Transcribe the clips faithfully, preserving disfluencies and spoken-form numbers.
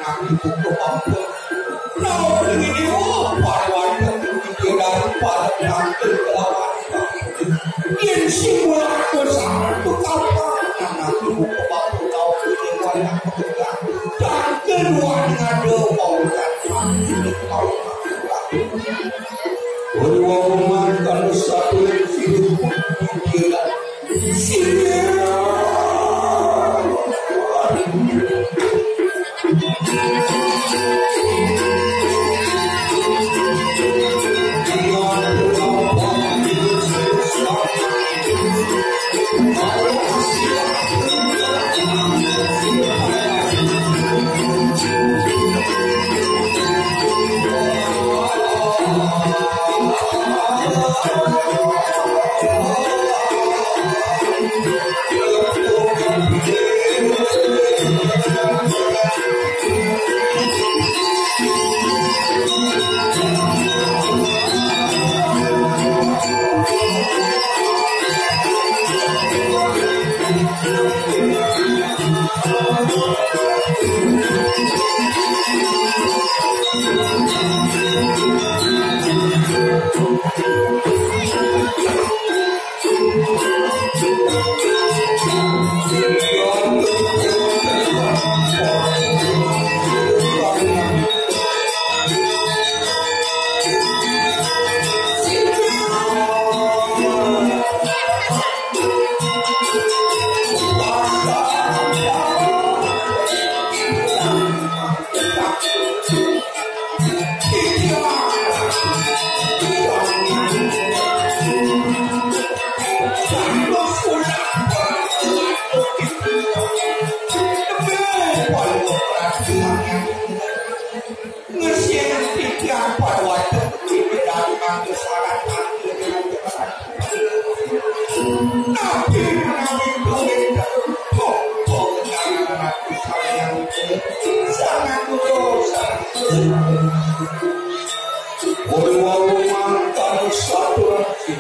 Aku buka bangku. Nau ini, oh, para wanita itu dari para pengantin kelawan. Yen sing mlaku satu kapal, aku buka bangku tau ini wayang pekerjaan. Dan kedua ngado mau datang ini mau. Kedua mantan satu yang sibuk dia. Ngesien tiga pada waktu ini dari mangke sarat mangke. Nabi menawi kawin kok kok yang sangat dulu sangat dulu. Wau mantan satu lagi.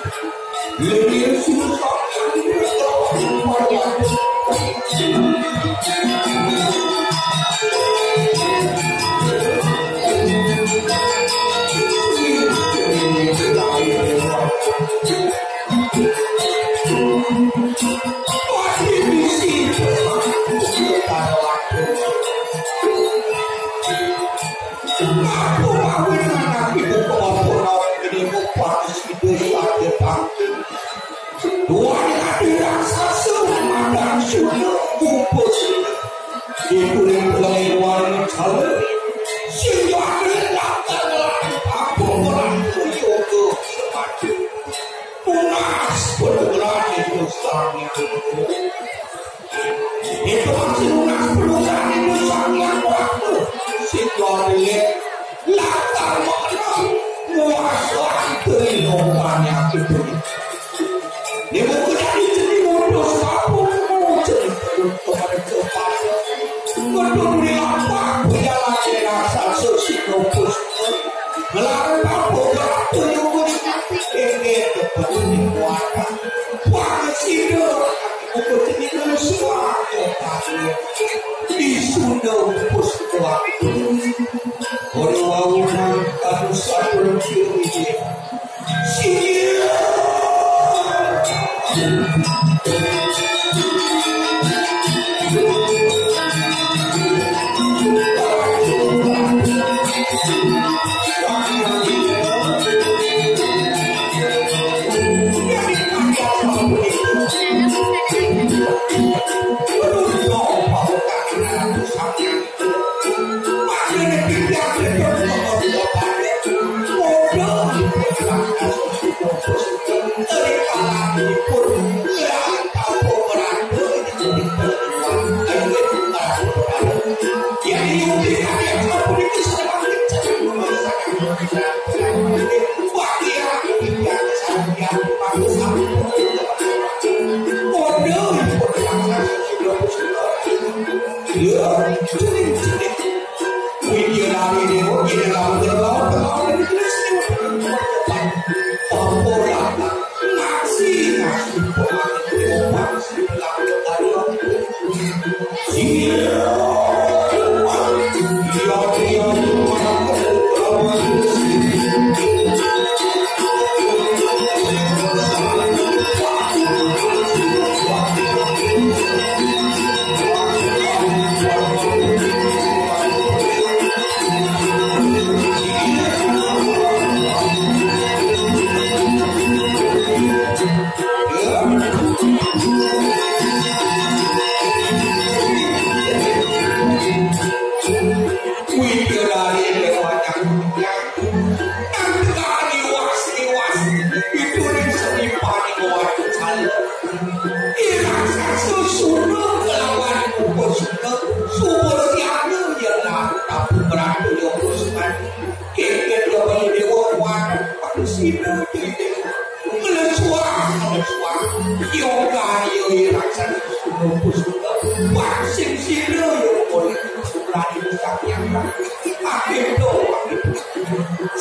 Aku mawin anak ibu kelompok lawan ini mupat sido saja tak. Dua hati raksasa memandang sudah kumpul. Itu yang telah iwan salah. Sehingga ada datang lagi kampung orang yoga semacam. Tunas bergerak itu sangat. Itu masih lunas penugasan itu sangat waktu. Situasi latar mengenal kuasa itu yang itu. Dia bukan jadi jadi modus apa mau jadi kepada kepala. Betul di lapak berjalan dengan satu si kampus. Melarang apa berlaku nunggu tapi ini kepada kuasa. Wah, sini. Di Sunda pus waktu. Ora wau nang anu sampun cilik. Sini.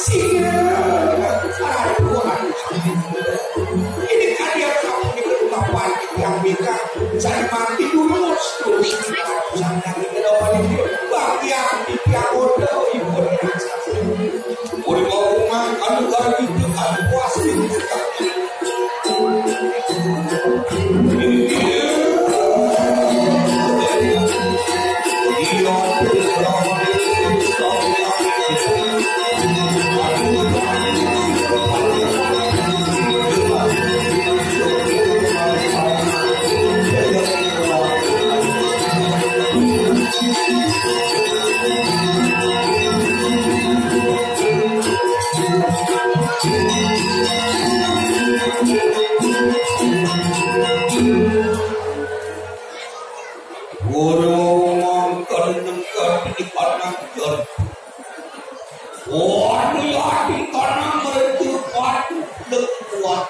Sira, aduh, aduh. Ini kalian kamu di rumah pagi yang mereka cari mati dulu, terus jangan kita dapat ini. Bagian di tiap bodoh, ibu. Udah mau rumah, anu lagi, anu puas. Ora mangkon nengkon di panangkon. Ora lagi tanah meretu padu lekuat.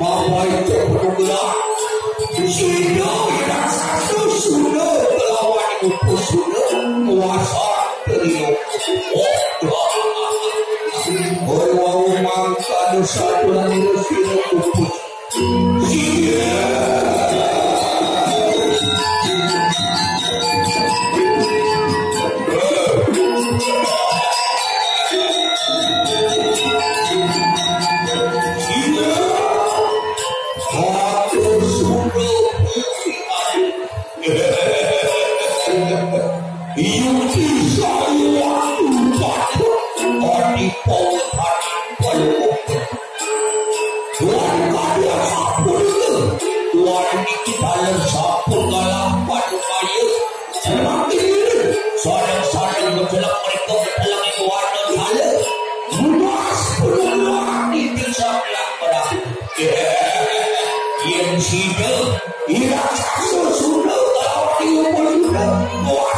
Bapak itu penuh gerak. Sida raksasa Sunda kelawan Upu Sunda kuasa trio. Oi, wau mangkana satuan Sunda Upu. Sida. Sampun kalah padu kaya. Semakin ini, sareng-sareng mencelak mereka mencelak itu warna kala. Luas penuh di desa kelak perang. Yang sida, ira sasa sudah kalau diumpul sudah.